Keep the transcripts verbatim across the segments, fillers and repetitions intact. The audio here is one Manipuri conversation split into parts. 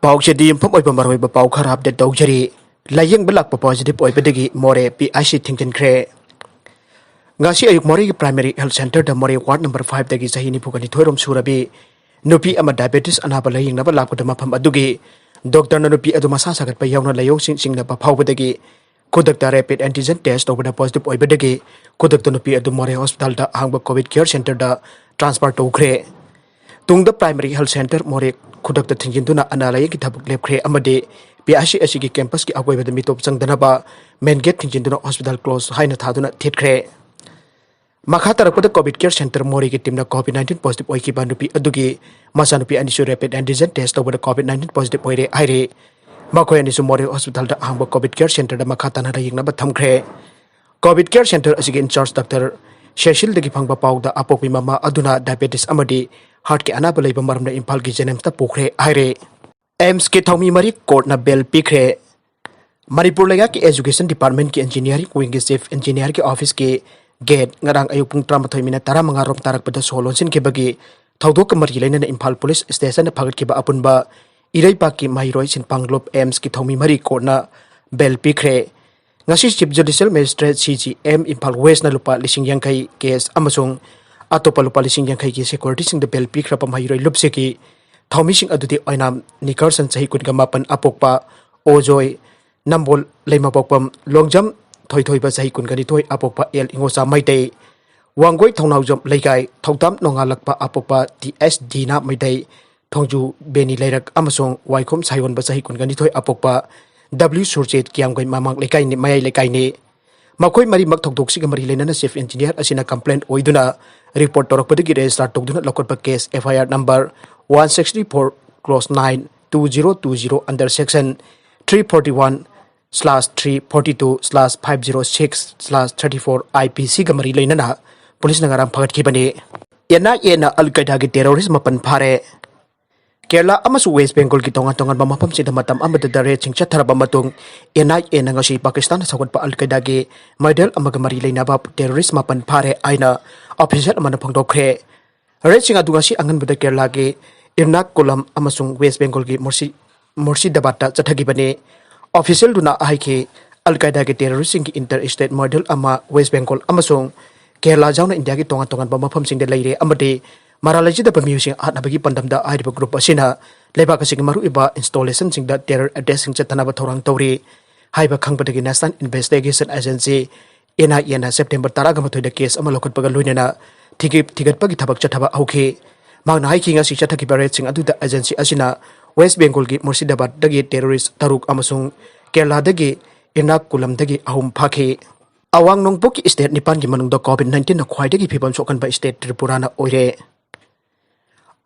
ꯄꯥꯎꯁꯤꯗꯤ ꯌꯨꯝꯐꯝ ꯑꯣꯏꯕ ꯃꯔꯨꯑꯣꯏꯕ ꯄꯥꯎ ꯈꯔ ꯑꯞꯗꯦꯠ ꯇꯧꯖꯔꯤ꯫ ꯂꯥꯌꯦꯡꯕ ꯂꯥꯛꯄ ꯄꯣꯖꯤꯇꯤꯚ ꯑꯣꯏꯕꯗꯒꯤ ꯃꯣꯔꯦ ꯄꯤ ꯑꯥꯏ ꯁꯤ ꯊꯤꯡꯖꯤꯟꯈ꯭ꯔꯦ꯫ ꯉꯁꯤ ꯑꯌꯨꯛ ꯃꯣꯔꯦꯒꯤ ꯄ꯭ꯔꯥꯏꯃꯥꯔꯤ ꯍꯦꯜꯊ ꯁꯦꯟꯇꯔꯗ ꯃꯣꯔꯦ ꯋꯥꯔꯗ ꯅꯝꯕꯔ ꯐꯥꯏꯚꯇꯒꯤ ꯆꯍꯤ ꯅꯤꯐꯨꯒ ꯅꯤꯊꯣꯏ ꯔꯣꯝ ꯁꯨꯔꯕꯤ ꯅꯨꯄꯤ ꯑꯃ ꯗꯥꯏꯕꯦꯇꯤꯁ ꯑꯅꯥꯕ ꯂꯥꯌꯦꯡꯅꯕ ꯂꯥꯛꯄꯗ ꯃꯐꯝ ꯑꯗꯨꯒꯤ ꯗꯣꯛꯇꯔꯅ ꯅꯨꯄꯤ ꯑꯗꯨ ꯃꯁꯥ ꯁꯥꯒꯠꯄ ꯌꯥꯎꯅ ꯂꯥꯏꯑꯣꯡꯁꯤꯡ ꯆꯤꯡꯅꯕ ꯐꯥꯎꯕꯗꯒꯤ ꯈꯨꯗꯛꯇ ꯔꯦꯄꯤꯗ ꯑꯦꯟꯇꯤꯖꯦꯟ ꯇꯦꯁ ꯇꯧꯕꯗ ꯄꯣꯖꯤꯇꯤꯚ ꯑꯣꯏꯕꯗꯒꯤ ꯈꯨꯗꯛꯇ ꯅꯨꯄꯤ ꯑꯗꯨ ꯃꯣꯔꯦ ꯍꯣꯁꯄꯤꯇꯥꯜꯗ ꯑꯍꯥꯡꯕ ꯀꯣꯚꯤꯗ ꯀꯦꯌꯔ ꯁꯦꯟꯇꯔꯗ ꯇ꯭ꯔꯥꯟꯁꯐꯔ ꯇꯧꯈ꯭ꯔꯦ꯫ ꯇꯨꯡꯗ ꯄ꯭ꯔꯥꯏꯃꯥꯔꯤ ꯍꯦꯜꯊ ꯁꯦꯟꯇꯔ ꯃꯣꯔꯦ ꯈꯨꯗꯛꯇ ꯊꯤꯡꯖꯤꯟꯗꯨꯅ ꯑꯅꯥ ꯂꯥꯌꯦꯡꯒꯤ ꯊꯕꯛ ꯂꯦꯞꯈ꯭ꯔꯦ ꯑꯃꯗꯤ ꯄꯤ ꯑꯥꯏ ꯁꯤ ꯑꯁꯤꯒꯤ ꯀꯦꯝꯄꯁꯀꯤ ꯑꯀꯣꯏꯕꯗ ꯃꯤꯇꯣꯞ ꯆꯪꯗꯅꯕ ꯃꯦꯟ ꯒꯦꯠ ꯊꯤꯡꯖꯤꯟꯗꯨꯅ ꯍꯣꯁꯄꯤꯇꯥꯜ ꯀ꯭ꯂꯣꯖ ꯍꯥꯏꯅ ꯊꯥꯗꯨꯅ ꯊꯦꯠꯈ꯭ꯔꯦ꯫ ꯃꯈꯥ ꯇꯥꯔꯛꯄꯗ ꯀꯣꯚꯤꯗ ꯀꯦꯌꯔ ꯁꯦꯟꯇꯔ ꯃꯣꯔꯦꯒꯤ ꯇꯤꯝꯅ ꯀꯣꯚꯤꯗ ꯅꯥꯏꯟꯇꯤꯟ ꯄꯣꯖꯤꯇꯤꯚ ꯑꯣꯏꯈꯤꯕ ꯅꯨꯄꯤ ꯑꯗꯨꯒꯤ ꯃꯆꯥꯅꯨꯄꯤ ꯑꯅꯤꯁꯨ ꯔꯦꯄꯤꯗ ꯑꯦꯟꯇꯤꯖꯦꯟ ꯇꯦꯁ ꯇꯧꯕꯗ ꯀꯣꯚꯤꯗ ꯅꯥꯏꯟꯇꯤꯟ ꯄꯣꯖꯤꯇꯤꯚ ꯑꯣꯏꯔꯦ ꯍꯥꯏꯔꯦ꯫ ꯃꯈꯣꯏ ꯑꯅꯤꯁꯨ ꯃꯣꯔꯦ ꯍꯣꯁꯄꯤꯇꯥꯜꯗ ꯑꯍꯥꯡꯕ ꯀꯣꯚꯤꯗ ꯀꯦꯌꯔ ꯁꯦꯟꯇꯔꯗ ꯃꯈꯥ ꯇꯥꯅ ꯂꯥꯌꯦꯡꯅꯕ ꯊꯝꯈ꯭ꯔꯦ꯫ ꯀꯣꯚꯤꯗ ꯀꯦꯌꯔ ꯁꯦꯟꯇꯔ ꯑꯁꯤꯒꯤ ꯏꯟꯆꯥꯔꯖ ꯗꯥꯛꯇꯔ ꯁꯦꯁꯤꯜꯗꯒꯤ ꯐꯪꯕ ꯄꯥꯎꯗ ꯑꯄꯣꯛꯄꯤ ꯃꯃꯥ ꯑꯗꯨꯅ ꯗꯥꯏꯕꯦꯇꯤꯁ ꯑꯃꯗꯤ ꯍꯥꯔꯠꯀꯤ ꯑꯅꯥꯕ ꯂꯩꯕ ꯃꯔꯝꯅ ꯏꯝꯐꯥꯜꯒꯤ ꯖꯦꯅꯤꯝꯁꯇ ꯄꯨꯈ꯭ꯔꯦ ꯍꯥꯏꯔꯦ꯫ ꯑꯦꯝꯁꯀꯤ ꯊꯧꯃꯤ ꯃꯔꯤ ꯀꯣꯔꯠꯅ ꯕꯦꯜ ꯄꯤꯈ꯭ꯔꯦ꯫ ꯃꯅꯤꯄꯨꯔ ꯂꯩꯉꯥꯛꯀꯤ ꯑꯦꯖꯨꯀꯦꯁꯟ ꯗꯤꯄꯥꯔꯠꯃꯦꯟꯠꯀꯤ ꯏꯟꯖꯤꯅꯤꯌꯥꯔꯤꯡ ꯋꯤꯡꯒꯤ ꯆꯤꯐ ꯏꯟꯖꯤꯅꯤꯌꯥꯔꯒꯤ ꯑꯣꯐꯤꯁꯀꯤ ꯒꯦꯠ ꯉꯔꯥꯡ ꯑꯌꯨꯛ ꯄꯨꯡ ꯇꯔꯥꯃꯥꯊꯣꯏ ꯃꯤꯅꯠ ꯇꯔꯥꯃꯉꯥ ꯔꯣꯝ ꯇꯥꯔꯛꯄꯗ ꯁꯣ ꯂꯣꯟꯁꯤꯟꯈꯤꯕꯒꯤ ꯊꯧꯗꯣꯛꯀ ꯃꯔꯤ ꯂꯩꯅꯅ ꯏꯝꯐꯥꯜ ꯄꯨꯂꯤꯁ ꯁ꯭ꯇꯦꯁꯟꯅ ꯐꯥꯒꯠꯈꯤꯕ ꯑꯄꯨꯟꯕ ꯏꯔꯩꯕꯥꯛꯀꯤ ꯃꯍꯩꯔꯣꯏ ꯁꯤꯟꯐꯥꯡꯂꯨꯞ ꯑꯦꯝꯁꯀꯤ ꯊꯧꯃꯤ ꯃꯔꯤ ꯀꯣꯔꯠꯅ ꯕꯦꯜ ꯄꯤꯈ꯭ꯔꯦ꯫ ꯉꯁꯤ chief judicial magistrate C G M Imphal ꯋꯦꯁꯅ ꯂꯨꯄꯥ ꯂꯤꯁꯤꯡ ꯌꯥꯡꯈꯩ ꯀꯦꯁ ꯑꯃꯁꯨꯡ ꯑꯇꯣꯞꯄ ꯂꯨꯄꯥ ꯂꯤꯁꯤꯡ ꯌꯥꯡꯈꯩꯒꯤ ꯁꯦꯀ꯭ꯌꯨꯔꯤꯇꯤꯁꯤꯡꯗ ꯕꯦꯜ ꯄꯤꯈ꯭ꯔꯕ ꯃꯍꯩꯔꯣꯏ ꯂꯨꯞꯁꯤꯒꯤ ꯊꯧꯃꯤꯁꯤꯡ ꯑꯗꯨꯗꯤ ꯑꯣꯏꯅꯥꯝ ꯅꯤꯀꯔꯁꯟ ꯆꯍꯤ ꯀꯨꯟꯒ ꯃꯥꯄꯟ ꯑꯄꯣꯛꯄ ꯑꯣꯖꯣꯏ, ꯅꯝꯕꯣꯜ ꯂꯩꯃꯄꯣꯛꯄꯝ ꯂꯣꯡꯖꯝ ꯊꯣꯏꯊꯣꯏꯕ ꯆꯍꯤ ꯀꯨꯟꯒ ꯅꯤꯊꯣꯏ ꯑꯄꯣꯛꯄ ꯑꯦꯜ ꯏꯉꯣꯆꯥ ꯃꯩꯇꯩ, ꯋꯥꯡꯒꯣꯏ ꯊꯧꯅꯥꯎꯖꯝ ꯂꯩꯀꯥꯏ ꯊꯧꯗꯥꯝ ꯅꯣꯡꯉꯥꯜꯂꯛꯄ ꯑꯄꯣꯛꯄ ꯇꯤ ꯑꯦꯁ ꯗꯤꯅꯥ ꯃꯩꯇꯩ, ꯊꯣꯡꯖꯨ ꯕꯦꯅꯤ ꯂꯩꯔꯛ ꯑꯃꯁꯨꯡ ꯋꯥꯏꯈꯣꯝ ꯁꯥꯏꯑꯣꯟꯕ ꯆꯍꯤ ꯀꯨꯟꯒ ꯅꯤꯊꯣꯏ ꯑꯄꯣꯛꯄ ꯗꯕ꯭ꯂꯤꯎ ꯁꯨꯔꯆꯦꯠ ꯀꯤꯌꯥꯝꯒꯩ ꯃꯃꯥꯡ ꯂꯩꯀꯥꯏꯅꯤ, ꯃꯌꯥꯏ ꯂꯩꯀꯥꯏꯅꯤ꯫ ꯃꯈꯣꯏ ꯃꯔꯤꯃꯛ ꯊꯧꯗꯣꯛꯁꯤꯒ ꯃꯔꯤ ꯂꯩꯅꯅ ꯆꯤꯐ ꯏꯟꯖꯤꯅꯤꯌꯥꯔ ꯑꯁꯤꯅ ꯀꯝꯄ꯭ꯂꯦꯟ ꯑꯣꯏꯗꯨꯅ ꯔꯤꯄꯣꯔꯠ ꯇꯧꯔꯛꯄꯗꯒꯤ ꯔꯦꯖꯤꯁꯇꯥꯔ ꯇꯧꯗꯨꯅ ꯂꯧꯈꯠꯄ case F I R number one sixty four close nine two zero two zero under section three forty one slash three forty two slash five zero six slash thirty four I P ꯁꯤꯒ ꯃꯔꯤ ꯂꯩꯅꯅ ꯄꯨꯂꯤꯁꯅ ꯉꯔꯥꯡ ꯐꯒꯠꯈꯤꯕꯅꯤ꯫ ꯑꯦꯟ ꯑꯥꯏ ꯑꯦꯅ ꯑꯜ ꯀꯥꯏꯗꯥꯒꯤ ꯇꯦꯔꯣꯔꯤꯁ ꯃꯥꯄꯟ ꯐꯥꯔꯦ꯫ ꯀꯦꯔꯂꯥ ꯑꯃꯁꯨꯡ ꯋꯦꯁ ꯕꯦꯡꯒꯣꯜꯒꯤ ꯇꯣꯉꯥꯟ ꯇꯣꯉꯥꯟꯕ ꯃꯐꯝꯁꯤꯡꯗ ꯃꯇꯝ ꯑꯃꯗ ꯔꯦꯗꯁꯤꯡ ꯆꯠꯊꯔꯕ ꯃꯇꯨꯡ, ꯑꯦꯟ ꯑꯥꯏ ꯑꯦꯅ ꯉꯁꯤ ꯄꯥꯀꯤꯁꯇꯥꯟꯗ ꯁꯧꯒꯠꯄ ꯑꯜ ꯀꯥꯏꯗꯥꯒꯤ ꯃꯥꯏꯗꯦꯜ ꯑꯃꯒ ꯃꯔꯤ ꯂꯩꯅꯕ ꯇꯦꯔꯣꯔꯤꯁ ꯃꯥꯄꯟ ꯐꯥꯔꯦ ꯍꯥꯏꯅ ꯑꯣꯐꯤꯁꯤꯌꯦꯜ ꯑꯃꯅ ꯐꯣꯡꯗꯣꯛꯈ꯭ꯔꯦ꯫ ꯔꯦꯗꯁꯤꯡ ꯑꯗꯨ ꯉꯁꯤ ꯑꯉꯟꯕꯗ ꯀꯦꯔꯂꯥꯒꯤ ꯏꯔꯅꯥꯀꯨꯂꯝ ꯑꯃꯁꯨꯡ ꯋꯦꯁ ꯕꯦꯡꯒꯣꯜꯒꯤ ꯃꯨꯔꯁꯤ-, ꯃꯨꯔꯁꯤꯗꯥꯕꯥꯗꯇ ꯆꯠꯊꯈꯤꯕꯅꯤ꯫ ꯑꯣꯐꯤꯁꯤꯌꯦꯜꯗꯨꯅ ꯍꯥꯏꯈꯤ, ꯑꯜ ꯀꯥꯏꯗꯥꯒꯤ ꯇꯦꯔꯣꯔꯤꯁ꯭ꯠꯁꯤꯡꯒꯤ ꯏꯟꯇꯔ ꯁ꯭ꯇꯦꯠ ꯃꯣꯗꯦꯜ ꯑꯃ ꯋꯦꯁ꯭ꯠ ꯕꯦꯡꯒꯣꯜ ꯑꯃꯁꯨꯡ ꯀꯦꯔꯂꯥ ꯌꯥꯎꯅ ꯏꯟꯗꯤꯌꯥꯒꯤ ꯇꯣꯉꯥꯟ ꯇꯣꯉꯥꯟꯕ ꯃꯐꯝꯁꯤꯡꯗ ꯂꯩꯔꯦ ꯑꯃꯗꯤ ꯃꯔꯥꯜ ꯂꯩꯖꯗꯕ ꯃꯤꯑꯣꯏꯁꯤꯡ ꯍꯥꯠꯅꯕꯒꯤ ꯄꯥꯟꯗꯝꯗ ꯍꯥꯏꯔꯤꯕ ꯒ꯭ꯔꯨꯞ ꯑꯁꯤꯅ ꯂꯩꯕꯥꯛ ꯑꯁꯤꯒꯤ ꯃꯔꯨꯑꯣꯏꯕ ꯏꯟꯁꯇꯣꯂꯦꯁꯟꯁꯤꯡꯗ ꯇꯦꯔꯣꯔ ꯑꯦꯇꯦꯛꯁꯤꯡ ꯆꯠꯊꯅꯕ ꯊꯧꯔꯥꯡ ꯇꯧꯔꯤ ꯍꯥꯏꯕ ꯈꯪꯕꯗꯒꯤ ꯅꯦꯁꯅꯦꯜ ꯏꯟꯚꯦꯁꯇꯤꯒꯦꯁꯟ ꯑꯦꯖꯦꯟꯁꯤ, ꯑꯦꯟ ꯑꯥꯏ ꯑꯦꯅ ꯁꯦꯞꯇꯦꯝꯕꯔ ꯇꯔꯥꯒ ꯃꯥꯊꯣꯏꯗ ꯀꯦꯁ ꯑꯃ ꯂꯧꯈꯠꯄꯒ ꯂꯣꯏꯅꯅ ꯊꯤꯒ-, ꯊꯤꯒꯠꯄꯒꯤ ꯊꯕꯛ ꯆꯠꯊꯕ ꯍꯧꯈꯤ꯫ ꯃꯍꯥꯛꯅ ꯍꯥꯏꯈꯤ, ꯉꯁꯤ ꯆꯠꯊꯈꯤꯕ ꯔꯦꯗꯁꯤꯡ ꯑꯗꯨꯗ ꯑꯦꯖꯦꯟꯁꯤ ꯑꯁꯤꯅ ꯋꯦꯁ꯭ꯠ ꯕꯦꯡꯒꯣꯜꯒꯤ ꯃꯨꯔꯁꯤꯗꯥꯕꯥꯗꯇꯒꯤ ꯇꯦꯔꯣꯔꯤꯁ꯭ꯠ ꯇꯔꯨꯛ ꯑꯃꯁꯨꯡ ꯀꯦꯔꯂꯥꯗꯒꯤ ꯏꯔꯅꯥꯀꯨꯂꯝꯗꯒꯤ ꯑꯍꯨꯝ ꯐꯥꯈꯤ꯫ ꯑꯋꯥꯡ ꯅꯣꯡꯄꯣꯛꯀꯤ ꯁ꯭ꯇꯦꯠ ꯅꯤꯄꯥꯟꯒꯤ ꯃꯅꯨꯡꯗ ꯀꯣꯚꯤꯗ ꯅꯥꯏꯟꯇꯤꯟꯅ ꯈ꯭ꯋꯥꯏꯗꯒꯤ ꯐꯤꯕꯝ ꯁꯣꯛꯍꯟꯕ ꯁ꯭ꯇꯦꯠ ꯇ꯭ꯔꯤꯄꯨꯔꯥꯅ ꯑꯣꯏꯔꯦ꯫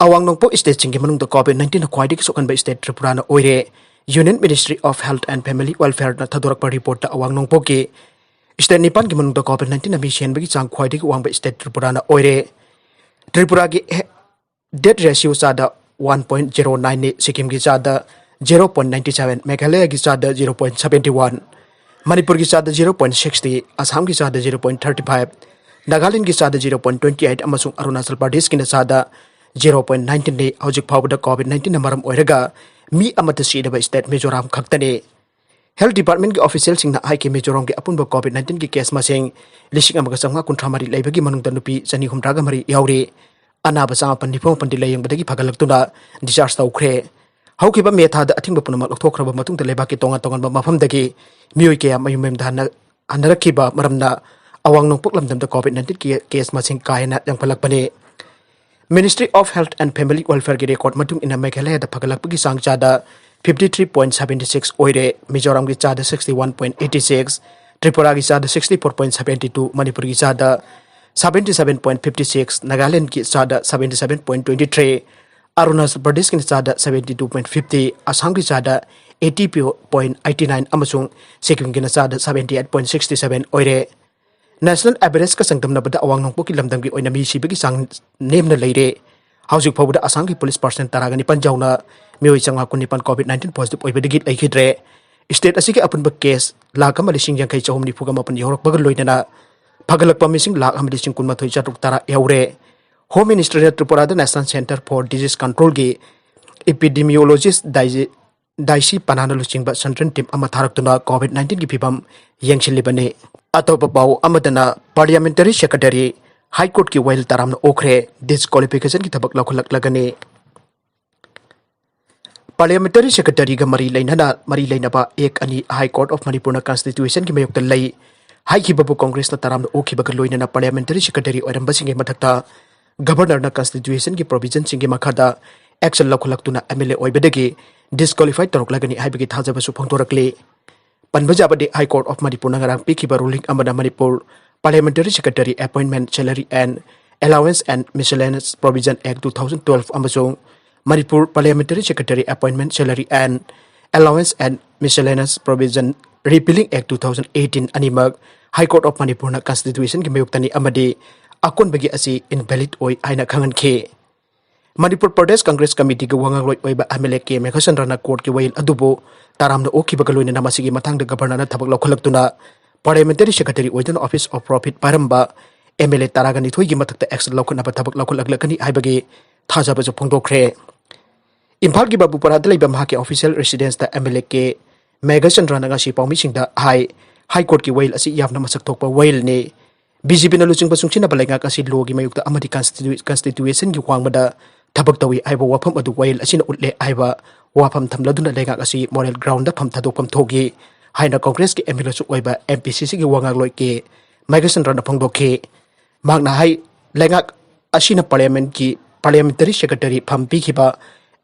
ꯑꯋꯥꯡ ꯅꯣꯡꯄꯣꯛ ꯁ꯭ꯇꯦꯠꯁꯤꯡꯒꯤ ꯃꯅꯨꯡꯗ ꯀꯣꯚꯤꯗ ꯅꯥꯏꯟꯇꯤꯟꯅ ꯈ꯭ꯋꯥꯏꯗꯒꯤ ꯁꯣꯛꯍꯟꯕ ꯁ꯭ꯇꯦꯠ ꯇ꯭ꯔꯤꯄꯨꯔꯥꯅ ꯑꯣꯏꯔꯦ꯫ Union ministry of health and family ꯋꯦꯜꯐꯤꯌꯔꯅ ꯊꯥꯗꯣꯔꯛꯄ ꯔꯤꯄꯣꯔꯠꯇ ꯑꯋꯥꯡ ꯅꯣꯡꯄꯣꯛꯀꯤ ꯁ꯭ꯇꯦꯠ ꯅꯤꯄꯥꯟꯒꯤ ꯃꯅꯨꯡꯗ ꯀꯣꯚꯤꯗ ꯅꯥꯏꯟꯇꯤꯟꯅ ꯃꯤ ꯁꯤꯍꯟꯕꯒꯤ ꯆꯥꯡ ꯈ꯭ꯋꯥꯏꯗꯒꯤ ꯋꯥꯡꯕ ꯁ꯭ꯇꯦꯠ ꯇ꯭ꯔꯤꯄꯨꯔꯥꯅ ꯑꯣꯏꯔꯦ꯫ ꯇ꯭ꯔꯤꯄꯨꯔꯥꯒꯤ ꯍꯦ-, ꯗꯦꯊ ꯔꯦꯁꯤꯑꯣ ꯆꯥꯗ ꯋꯥꯟ ꯄꯣꯏꯟꯠ ꯖꯦꯔꯣ ꯅꯥꯏꯟꯅꯤ, ꯁꯤꯛꯀꯤꯝꯒꯤ ꯆꯥꯗ ꯖꯦꯔꯣ ꯄꯣꯏꯟꯠ ꯅꯥꯏꯟꯇꯤ ꯁꯚꯦꯟ, ꯃꯦꯘꯥꯂꯌꯒꯤ ꯆꯥꯗ ꯖꯦꯔꯣ ꯄꯣꯏꯟꯠ ꯁꯚꯦꯟꯇꯤ ꯋꯥꯟ, ꯃꯅꯤꯄꯨꯔꯒꯤ ꯆꯥꯗ ꯖꯦꯔꯣ ꯄꯣꯏꯟꯠ ꯁꯤꯛꯁꯇꯤ, ꯑꯁꯥꯝꯒꯤ ꯆꯥꯗ ꯖꯦꯔꯣ ꯄꯣꯏꯟꯠ ꯊꯥꯔꯇꯤ ꯐꯥꯏꯚ, ꯅꯥꯒꯥꯂꯦꯟꯗꯒꯤ ꯆꯥꯗ ꯖꯦꯔꯣ ꯄꯣꯏꯟꯠ ꯇ꯭ꯋꯦꯟꯇꯤ ꯑꯩꯠ ꯑꯃꯁꯨꯡ ꯑꯔꯨꯅꯥꯆꯜ ꯄ꯭ꯔꯗꯦꯁꯀꯤꯅ ꯆꯥꯗ ꯖꯦꯔꯣ ꯄꯣꯏꯟꯠ ꯅꯥꯏꯟꯇꯤꯟꯅꯤ꯫ ꯍꯧꯖꯤꯛ ꯐꯥꯎꯕꯗ ꯀꯣꯚꯤꯗ ꯅꯥꯏꯟꯇꯤꯟꯅ ꯃꯔꯝ ꯑꯣꯏꯔꯒ ꯃꯤ ꯑꯃꯠꯇ ꯁꯤꯗꯕ ꯁ꯭ꯇꯦꯠ ꯃꯤꯖꯣꯔꯥꯝ ꯈꯛꯇꯅꯤ꯫ ꯍꯦꯜꯊ ꯗꯤꯄꯥꯔꯠꯃꯦꯟꯠꯀꯤ ꯑꯣꯐꯤꯁꯤꯌꯦꯜꯁꯤꯡꯅ ꯍꯥꯏꯈꯤ, ꯃꯤꯖꯣꯔꯥꯝꯒꯤ ꯑꯄꯨꯟꯕ ꯀꯣꯚꯤꯗ ꯅꯥꯏꯟꯇꯤꯟꯒꯤ ꯀꯦꯁ ꯃꯁꯤꯡ ꯂꯤꯁꯤꯡ ꯑꯃꯒ ꯆꯥꯝꯃꯉꯥ ꯀꯨꯟꯊ꯭ꯔꯥ ꯃꯔꯤ ꯂꯩꯕꯒꯤ ꯃꯅꯨꯡꯗ ꯅꯨꯄꯤ ꯆꯅꯤ ꯍꯨꯝꯗ꯭ꯔꯥꯒ ꯃꯔꯤ ꯌꯥꯎꯔꯤ꯫ ꯑꯅꯥꯕ ꯆꯥꯃꯥꯄꯟ ꯅꯤꯐꯨ ꯃꯥꯄꯟꯗꯤ ꯂꯥꯌꯦꯡꯕꯗꯒꯤ ꯐꯒꯠꯂꯛꯇꯨꯅ ꯗꯤꯁꯆꯥꯔꯖ ꯇꯧꯈ꯭ꯔꯦ꯫ ꯍꯧꯈꯤꯕ ꯃꯦ ꯊꯥꯗ ꯑꯊꯤꯡꯕ ꯄꯨꯝꯅꯃꯛ ꯂꯧꯊꯣꯛꯈ꯭ꯔꯕ ꯃꯇꯨꯡꯗ ꯂꯩꯕꯥꯛꯀꯤ ꯇꯣꯉꯥꯟ ꯇꯣꯉꯥꯟꯕ ꯃꯐꯝꯗꯒꯤ ꯃꯤꯑꯣꯏ ꯀꯌꯥ ꯃꯌꯨꯝ ꯃꯌꯨꯝꯗ ꯍꯟꯅ-, ꯍꯟꯅꯔꯛꯈꯤꯕ ꯃꯔꯝꯅ ꯑꯋꯥꯡ ꯅꯣꯡꯄꯣꯛ ꯂꯝꯗꯝꯗ ꯀꯣꯚꯤꯗ ꯅꯥꯏꯟꯇꯤꯟꯒꯤ ꯀꯦꯁ ꯃꯁꯤꯡ ꯀꯥ ꯍꯦꯟꯅ ꯌꯥꯝꯈꯠꯂꯛꯄꯅꯤ꯫ Ministry of Health and Family Welfare ꯒꯤ ꯔꯦꯀꯣꯔꯗ ꯃꯇꯨꯡ ꯏꯟꯅ ꯃꯦꯘꯥꯂꯌꯗ ꯐꯒꯠꯂꯛꯄꯒꯤ ꯆꯥꯡ ꯆꯥꯗ fifty three point seventy six ꯑꯣꯏꯔꯦ, ꯃꯤꯖꯣꯔꯥꯝꯒꯤ ꯆꯥꯗ sixty one point eighty six, ꯇ꯭ꯔꯤꯄꯨꯔꯥꯒꯤ ꯆꯥꯗ sixty four point seventy two, ꯃꯅꯤꯄꯨꯔꯒꯤ ꯆꯥꯗ seventy seven point fifty six, ꯅꯥꯒꯥꯂꯦꯟꯗꯒꯤ ꯆꯥꯗ seventy seven point twenty three, Arunachal ꯄ꯭ꯔꯗꯦꯁꯀꯤꯅ ꯆꯥꯗ ꯁꯚꯦꯟꯇꯤ ꯇꯨ ꯄꯣꯏꯟꯠ ꯐꯤꯐꯇꯤ, ꯑꯁꯥꯝꯒꯤ ꯆꯥꯗ ꯑꯩꯠꯇꯤ ꯄꯣꯏꯟꯠ ꯑꯩꯠꯇꯤ ꯅꯥꯏꯟ ꯑꯃꯁꯨꯡ ꯁꯤꯛꯀꯤꯝꯒꯤꯅ ꯆꯥꯗ seventy eight point sixty seven ꯑꯣꯏꯔꯦ꯫ ꯅꯦꯁꯅꯦꯜ ꯑꯦꯚꯔꯦꯖꯀ ꯆꯥꯡꯗꯝꯅꯕꯗ ꯑꯋꯥꯡ ꯅꯣꯡꯄꯣꯛꯀꯤ ꯂꯝꯗꯝꯒꯤ ꯑꯣꯏꯅ ꯃꯤ ꯁꯤꯕꯒꯤ ꯆꯥꯡ ꯅꯦꯝꯅ ꯂꯩꯔꯦ꯫ ꯍꯧꯖꯤꯛ ꯐꯥꯎꯕꯗ ꯑꯁꯥꯝꯒꯤ ꯄꯨꯂꯤꯁ ꯄꯥꯔꯁꯟ ꯇꯔꯥꯒ ꯅꯤꯄꯥꯟ ꯌꯥꯎꯅ ꯃꯤꯑꯣꯏ ꯆꯥꯝꯃꯉꯥ ꯀꯨꯟꯅꯤꯄꯥꯟ ꯀꯣꯚꯤꯗ ꯅꯥꯏꯟꯇꯤꯟ ꯄꯣꯖꯤꯇꯤꯚ ꯑꯣꯏꯕꯗꯒꯤ ꯂꯩꯈꯤꯗ꯭ꯔꯦ꯫ ꯁ꯭ꯇꯦꯠ ꯑꯁꯤꯒꯤ ꯑꯄꯨꯟꯕ ꯀꯦꯁ ꯂꯥꯈ ꯑꯃ ꯂꯤꯁꯤꯡ ꯌꯥꯡꯈꯩ ꯆꯍꯨꯝ ꯅꯤꯐꯨꯒ ꯃꯥꯄꯟ ꯌꯧꯔꯛꯄꯒ ꯂꯣꯏꯅꯅ ꯐꯒꯠꯂꯛꯄ ꯃꯤꯁꯤꯡ ꯂꯥꯈ ꯑꯃ ꯂꯤꯁꯤꯡ ꯀꯨꯟꯃꯥꯊꯣꯏ ꯆꯥꯇ꯭ꯔꯨꯛ ꯇꯔꯥ ꯌꯧꯔꯦ꯫ ꯍꯣꯝ ꯃꯤꯅꯤꯁꯇ꯭ꯔꯤꯅ ꯇ꯭ꯔꯤꯄꯨꯔꯥꯗ ꯅꯦꯁꯅꯦꯜ ꯁꯦꯟꯇꯔ ꯐꯣꯔ ꯗꯤꯖꯤꯖ ꯀꯟꯇ꯭ꯔꯣꯜꯒꯤ ꯏꯄꯤꯗꯤꯃꯤꯌꯣꯂꯣꯖꯤꯁ ꯗꯥꯏꯖꯤ-, ꯗꯥꯏꯁꯤ ꯄꯅꯥꯅ ꯂꯨꯆꯤꯡꯕ ꯁꯦꯟꯇ꯭ꯔꯦꯜ ꯇꯤꯝ ꯑꯃ ꯊꯥꯔꯛꯇꯨꯅ ꯀꯣꯚꯤꯗ ꯅꯥꯏꯟꯇꯤꯟꯒꯤ ꯐꯤꯕꯝ ꯌꯦꯡꯁꯤꯜꯂꯤꯕꯅꯤ꯫ ꯑꯇꯣꯞꯄ ꯄꯥꯎ ꯑꯃꯗꯅ, ꯄꯥꯔꯂꯤꯌꯥꯃꯦꯟꯇꯔꯤ ꯁꯦꯀ꯭ꯔꯦꯇꯔꯤ ꯍꯥꯏ ꯀꯣꯔꯠꯀꯤ ꯋꯥꯌꯦꯜ ꯇꯔꯥꯝꯅ ꯑꯣꯛꯈ꯭ꯔꯦ, ꯗꯤꯁꯀ꯭ꯋꯥꯂꯤꯐꯤꯀꯦꯁꯟꯒꯤ ꯊꯕꯛ ꯂꯧꯈꯠꯂꯛꯂꯒꯅꯤ꯫ ꯄꯥꯔꯂꯤꯌꯥꯃꯦꯟꯇꯔꯤ ꯁꯦꯀ꯭ꯔꯦꯇꯔꯤꯒ ꯃꯔꯤ ꯂꯩꯅꯅ ꯃꯔꯤ ꯂꯩꯅꯕ ꯑꯦꯛ ꯑꯅꯤ ꯍꯥꯏ ꯀꯣꯔꯠ ꯑꯣꯐ ꯃꯅꯤꯄꯨꯔꯅ ꯀꯟꯁꯇꯤꯇ꯭ꯌꯨꯁꯟꯒꯤ ꯃꯥꯌꯣꯛꯇ ꯂꯩ꯫ ꯍꯥꯏꯈꯤꯕꯕꯨ ꯀꯣꯡꯒ꯭ꯔꯦꯁꯅ ꯇꯔꯥꯝꯅ ꯑꯣꯛꯈꯤꯕꯒ ꯂꯣꯏꯅꯅ ꯄꯥꯔꯂꯤꯌꯥꯃꯦꯟꯇꯔꯤ ꯁꯦꯀ꯭ꯔꯦꯇꯔꯤ ꯑꯣꯏꯔꯝꯕꯁꯤꯡꯒꯤ ꯃꯊꯛꯇ ꯒꯕꯔꯅꯔꯅ ꯀꯟꯁꯇꯤꯇ꯭ꯌꯨꯁꯟꯒꯤ ꯄ꯭ꯔꯣꯚꯤꯖꯟꯁꯤꯡꯒꯤ ꯃꯈꯥꯗ ꯑꯦꯛꯁꯟ ꯂꯧꯈꯠꯂꯛꯇꯨꯅ ꯑꯦꯝ ꯑꯦꯜ ꯑꯦ ꯑꯣꯏꯕꯗꯒꯤ ꯗꯤꯁꯀ꯭ꯋꯥꯂꯤꯐꯥꯏ ꯇꯧꯔꯛꯂꯒꯅꯤ ꯍꯥꯏꯕꯒꯤ ꯊꯥꯖꯕꯁꯨ ꯐꯣꯡꯗꯣꯔꯛꯂꯤ꯫ ꯄꯟꯕ ꯌꯥꯕꯗꯤ, ꯍꯥꯏ ꯀꯣꯔꯠ ꯑꯣꯐ ꯃꯅꯤꯄꯨꯔꯅ ꯉꯔꯥꯡ ꯄꯤꯈꯤꯕ ꯔꯨꯂꯤꯡ ꯑꯃꯅ Manipur parliamentary secretary appointment, salary and allowance and miscellaneous provision act two thousand twelve ꯑꯃꯁꯨꯡ Manipur parliamentary secretary appointment, salary and allowance and miscellaneous provision repealing act two thousand eighteen ꯑꯅꯤꯃꯛ ꯍꯥꯏ ꯀꯣꯔꯠ ꯑꯣꯐ ꯃꯅꯤꯄꯨꯔꯅ ꯀꯟꯁꯇꯤꯇ꯭ꯌꯨꯁꯟꯒꯤ ꯃꯥꯌꯣꯛꯇꯅꯤ ꯑꯃꯗꯤ ꯑꯀꯣꯟꯕꯒꯤ ꯑꯁꯤ ꯏꯟꯚꯦꯂꯤꯗ ꯑꯣꯏ ꯍꯥꯏꯅ ꯈꯪꯍꯟꯈꯤ꯫ ꯃꯅꯤꯄꯨꯔ ꯄ꯭ꯔꯗꯦꯁ ꯀꯪꯒ꯭ꯔꯦꯁ ꯀꯃꯤꯇꯤꯒꯤ ꯋꯥ ꯉꯥꯡꯂꯣꯏ ꯑꯣꯏꯕ ꯑꯦꯝ ꯑꯦꯜ ꯑꯦ ꯀꯦ ꯃꯦꯘꯆꯟꯗ꯭ꯔꯅ ꯀꯣꯔꯠꯀꯤ ꯋꯥꯌꯦꯜ ꯑꯗꯨꯕꯨ ꯇꯔꯥꯝꯅ ꯑꯣꯛꯈꯤꯕꯒ ꯂꯣꯏꯅꯅ ꯃꯁꯤꯒꯤ ꯃꯇꯥꯡꯗ ꯒꯕꯔꯅꯔꯅ ꯊꯕꯛ ꯂꯧꯈꯠꯂꯛꯇꯨꯅ ꯄꯥꯔꯂꯤꯌꯥꯃꯦꯟꯇꯔꯤ ꯁꯦꯀ꯭ꯔꯦꯇꯔꯤ ꯑꯣꯏꯗꯨꯅ ꯑꯣꯐꯤꯁ ꯑꯣꯐ ꯄ꯭ꯔꯣꯐꯤꯠ ꯄꯥꯏꯔꯝꯕ ꯑꯦꯝ ꯑꯦꯜ ꯑꯦ ꯇꯔꯥꯒ ꯅꯤꯊꯣꯏꯒꯤ ꯃꯊꯛꯇ ꯑꯦꯛꯁꯟ ꯂꯧꯈꯠꯅꯕ ꯊꯕꯛ ꯂꯧꯈꯠꯂꯛꯂꯒꯅꯤ ꯍꯥꯏꯕꯒꯤ ꯊꯥꯖꯕꯁꯨ ꯐꯣꯡꯗꯣꯛꯈ꯭ꯔꯦ꯫ ꯏꯝꯐꯥꯜꯒꯤ ꯕꯥꯕꯨꯄꯥꯔꯥꯗ ꯂꯩꯕ ꯃꯍꯥꯛꯀꯤ ꯑꯣꯐꯤꯁꯤꯌꯦꯜ ꯔꯦꯁꯤꯗꯦꯟꯁꯇ ꯑꯦꯝ ꯑꯦꯜ ꯑꯦ ꯀꯦ ꯃꯦꯘꯆꯟꯗ꯭ꯔꯅ ꯉꯁꯤ ꯄꯥꯎꯃꯤꯁꯤꯡꯗ ꯍꯥꯏ, ꯍꯥꯏ ꯀꯣꯔꯠꯀꯤ ꯋꯥꯌꯦꯜ ꯑꯁꯤ ꯌꯥꯝꯅ ꯃꯁꯛ ꯊꯣꯛꯄ ꯋꯥꯌꯦꯜꯅꯤ꯫ ꯕꯤ ꯖꯦ ꯄꯤꯅ ꯂꯨꯆꯤꯡꯕ ꯆꯨꯡꯁꯤꯟꯅꯕ ꯂꯩꯉꯥꯛ ꯑꯁꯤ ꯂꯣꯒꯤ ꯃꯥꯌꯣꯛꯇ ꯑꯃꯗꯤ ꯀꯟꯁꯇꯤꯇ꯭ꯌꯨ-, ꯀꯟꯁꯇꯤꯇ꯭ꯌꯨꯁꯟꯒꯤ ꯋꯥꯡꯃꯗ ꯊꯕꯛ ꯇꯧꯏ ꯍꯥꯏꯕ ꯋꯥꯐꯝ ꯑꯗꯨ ꯋꯥꯌꯦꯜ ꯑꯁꯤꯅ ꯎꯠꯂꯦ ꯍꯥꯏꯕ ꯋꯥꯐꯝ ꯊꯝꯂꯗꯨꯅ ꯂꯩꯉꯥꯛ ꯑꯁꯤ ꯃꯣꯔꯦꯜ ꯒ꯭ꯔꯥꯎꯟꯗ ꯐꯝ ꯊꯥꯗꯣꯛꯐꯝ ꯊꯣꯛꯏ ꯍꯥꯏꯅ ꯀꯣꯡꯒ꯭ꯔꯦꯁꯀꯤ ꯑꯦꯝ ꯑꯦꯜ ꯑꯦꯁꯨ ꯑꯣꯏꯕ ꯑꯦꯝ ꯄꯤ ꯁꯤ ꯁꯤꯒꯤ ꯋꯥ ꯉꯥꯡꯂꯣꯏ ꯀꯦ ꯃꯦꯘꯆꯟꯗ꯭ꯔꯅ ꯐꯣꯡꯗꯣꯛꯈꯤ꯫ ꯃꯍꯥꯛꯅ ꯍꯥꯏ, ꯂꯩꯉꯥꯛ ꯑꯁꯤꯅ ꯄꯥꯔꯂꯤꯌꯥꯃꯦꯟꯠꯀꯤ, ꯄꯥꯔꯂꯤꯌꯥꯃꯦꯟꯇꯔꯤ ꯁꯦꯀ꯭ꯔꯦꯇꯔꯤ ꯐꯝ ꯄꯤꯈꯤꯕ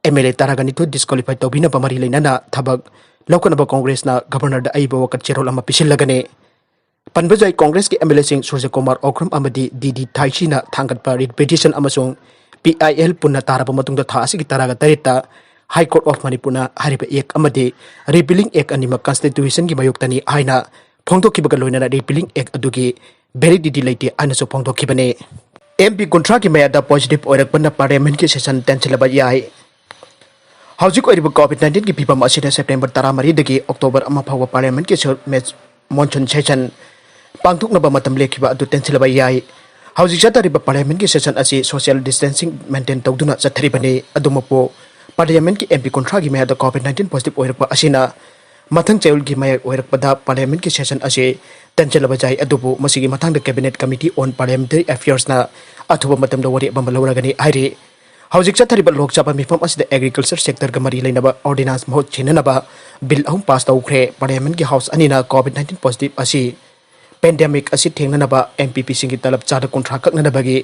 ꯑꯦꯝ ꯑꯦꯜ ꯑꯦ ꯇꯔꯥꯒ ꯅꯤꯊꯣꯏ ꯗꯤꯁꯀ꯭ꯋꯥꯂꯤꯐꯥꯏ ꯇꯧꯕꯤꯅꯕ ꯃꯔꯤ ꯂꯩꯅꯅ ꯊꯕꯛ ꯂꯧꯈꯠꯅꯕ ꯀꯣꯡꯒ꯭ꯔꯦꯁꯅ ꯒꯕꯔꯅꯔꯗ ꯑꯏꯕ ꯋꯥꯀꯠ ꯆꯦꯔꯣꯜ ꯑꯃ ꯄꯤꯁꯤꯜꯂꯒꯅꯤ꯫ ꯄꯟꯕ ꯌꯥꯏ, ꯀꯣꯡꯒ꯭ꯔꯦꯁꯀꯤ ꯑꯦꯝ ꯑꯦꯜ ꯑꯦꯁꯤꯡ ꯁꯨꯔꯖꯀꯨꯃꯥꯔ ꯑꯣꯀ꯭ꯔꯝ ꯑꯃꯗꯤ ꯗꯤ ꯗꯤ ꯊꯥꯏꯁꯤꯅ ꯊꯥꯡꯒꯠꯄ ꯔꯤꯠ ꯄꯤꯇꯤꯁꯟ ꯑꯃꯁꯨꯡ ꯄꯤ ꯑꯥꯏ ꯑꯦꯜ ꯄꯨꯟꯅ ꯇꯥꯔꯕ ꯃꯇꯨꯡꯗ ꯊꯥ ꯑꯁꯤꯒꯤ ꯇꯔꯥꯒ ꯇꯔꯦꯠꯇ ꯍꯥꯏ ꯀꯣꯔꯠ ꯑꯣꯐ ꯃꯅꯤꯄꯨꯔꯅ ꯍꯥꯏꯔꯤꯕ ꯑꯦꯛ ꯑꯃꯗꯤ ꯔꯤꯄꯤꯂꯤꯡ ꯑꯦꯛ ꯑꯅꯤꯃꯛ ꯀꯟꯁꯇꯤꯇ꯭ꯌꯨꯁꯟꯒꯤ ꯃꯥꯌꯣꯛꯇꯅꯤ ꯍꯥꯏꯅ ꯐꯣꯡꯗꯣꯛꯈꯤꯕꯒ ꯂꯣꯏꯅꯅ ꯔꯤꯄꯤꯂꯤꯡ ꯑꯦꯛ ꯑꯗꯨꯒꯤ ꯚꯦꯂꯤꯗꯤꯇꯤ ꯂꯩꯇꯦ ꯍꯥꯏꯅꯁꯨ ꯐꯣꯡꯗꯣꯛꯈꯤꯕꯅꯤ꯫ ꯑꯦꯝ ꯄꯤ ꯀꯨꯟꯊ꯭ꯔꯥꯒꯤ ꯃꯌꯥꯗ ꯄꯣꯖꯤꯇꯤꯚ ꯑꯣꯏꯔꯛꯄꯅ ꯄꯥꯔꯂꯤꯌꯥꯃꯦꯟꯠꯀꯤ ꯁꯦꯁꯟ ꯇꯦꯟꯁꯤꯜꯂꯕ ꯌꯥꯏ꯫ ꯍꯧꯖꯤꯛ ꯑꯣꯏꯔꯤꯕ ꯀꯣꯚꯤꯗ ꯅꯥꯏꯟꯇꯤꯟꯒꯤ ꯐꯤꯕꯝ ꯑꯁꯤꯅ ꯁꯦꯞꯇꯦꯝꯕꯔ ꯇꯔꯥꯃꯔꯤꯗꯒꯤ ꯑꯣꯛꯇꯣꯕꯔ ꯑꯃ ꯐꯥꯎꯕ ꯄꯥꯔꯂꯤꯌꯥꯃꯦꯟꯠꯀꯤ ꯁ-, ꯃꯦ-, ꯃꯣꯟꯁꯨꯟ ꯁꯦꯁꯟ ꯄꯥꯡꯊꯣꯛꯅꯕ ꯃꯇꯝ ꯂꯦꯞꯈꯤꯕ ꯑꯗꯨ ꯇꯦꯟꯁꯤꯜꯂꯕ ꯌꯥꯏ꯫ ꯍꯧꯖꯤꯛ ꯆꯠꯊꯔꯤꯕ ꯄꯥꯔꯂꯤꯌꯥꯃꯦꯟꯠꯀꯤ ꯁꯦꯁꯟ ꯑꯁꯤ ꯁꯣꯁꯤꯌꯦꯜ ꯗꯤꯁꯇꯦꯟꯁꯤꯡ ꯃꯦꯟꯇꯦꯟ ꯇꯧꯗꯨꯅ ꯆꯠꯊꯔꯤꯕꯅꯤ꯫ ꯑꯗꯨꯃꯛꯄꯨ Parliamentꯀꯤ MP ꯀꯨꯟꯊ꯭ꯔꯥꯒꯤ ꯃꯌꯥꯗ COVID nineteen positive ꯑꯣꯏꯔꯛꯄ ꯑꯁꯤꯅ ꯃꯊꯪ ꯆꯌꯣꯜꯒꯤ ꯃꯌꯥꯏ ꯑꯣꯏꯔꯛꯄꯗ Parliamentꯀꯤ session ꯑꯁꯤ ꯇꯦꯟꯁꯤꯜꯂꯕ ꯌꯥꯏ꯫ ꯑꯗꯨꯕꯨ ꯃꯁꯤꯒꯤ ꯃꯇꯥꯡꯗ Cabinet Committee on Parliamentary Affairsꯅ ꯑꯊꯨꯕ ꯃꯇꯝꯗ ꯋꯥꯔꯦꯞ ꯑꯃ ꯂꯧꯔꯒꯅꯤ ꯍꯥꯏꯔꯤ꯫ ꯍꯧꯖꯤꯛ ꯆꯠꯊꯔꯤꯕ ꯂꯣꯛ ꯁꯚꯥ ꯃꯤꯐꯝ ꯑꯁꯤꯗ Agriculture Sectorꯒ ꯃꯔꯤ ꯂꯩꯅꯕ Ordinance ꯃꯍꯨꯠ ꯁꯤꯟꯅꯅꯕ Bill ꯑꯍꯨꯝ pass ꯇꯧꯈ꯭ꯔꯦ꯫ Parliamentꯀꯤ House ꯑꯅꯤꯅ COVID nineteen positive ꯑꯁꯤ pandemic ꯑꯁꯤ ꯊꯦꯡꯅꯅꯕ MPPꯁꯤꯡꯒꯤ ꯇꯂꯕ ꯆꯥꯗ ꯀꯨꯟꯊ꯭ꯔꯥ ꯀꯛꯅꯅꯕꯒꯤ